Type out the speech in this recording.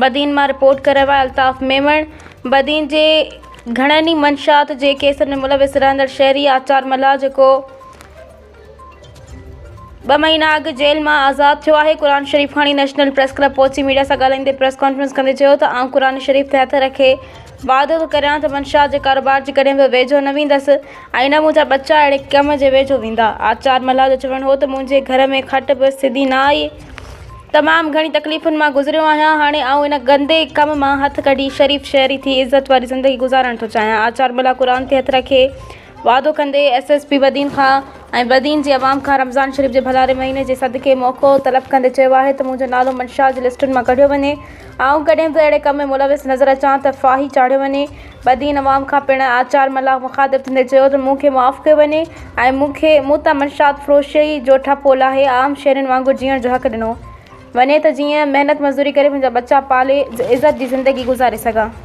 بدين مان رپورٽ ڪري رهيو آهي الطاف ميمڻ بدين جي گهڻن ئي منشيات جي ڪيسن ۾ ملوث رهندڙ شهري آچار ملاح جيڪو ٻه مهينا اڳ جيل مان آزاد ٿيو آهي قرآن شريف کڻي نيشنل پريس ڪلب پهچي ميڊيا سان ڳالهائيندي پريس ڪانفرنس ڪندي چيو ته آئون قرآن شريف تي هٿ رکي وعدو ٿو ڪريان ته منشيات جي ڪاروبار جي ڪڏهن به ويجهو نه ويندس ۽ نه منهنجا ٻچا اهڙي ڪم جي ويجهو ويندا. آچار ملاح جو چوڻ هو ته منهنجي گهر ۾ کٽ به سڌي نه آهي، تمام گهڻي تڪليفن مان گذريو آهيان، هاڻي آئون ان گندي ڪم مان هٿ ڪڍي شريف شهري ٿي عزت واري زندگي گذارڻ ٿو چاهيان. آچار ملاح قرآن تي هٿ رکي وعدو ڪندي ايس ايس پي بدين کان ۽ بدين جي عوام کان رمضان شريف جي ڀلاري مهيني جي صدقي موقعو طلب ڪندي چيو آهي ته منهنجو نالو منشيات جي لسٽن مان ڪڍيو وڃي آئون ڪڏهن به اهڙي ڪم ۾ ملوث نظر اچان ته ڦاهي چاڙهيو وڃي بدين عوام کان پڻ آچار ملاح مخاطب ٿيندي چيو ته مون کي معاف ڪيو وڃي ۽ مون کي مون تان منشيات فروشي جو ٺپو لاهي عام شهرين وانگر جيئڻ جو حق ڏنو وڃي ته جيئن محنت مزدوري ڪري پنهنجا ٻچا پالي عزت جي زندگي گذاري سگهان.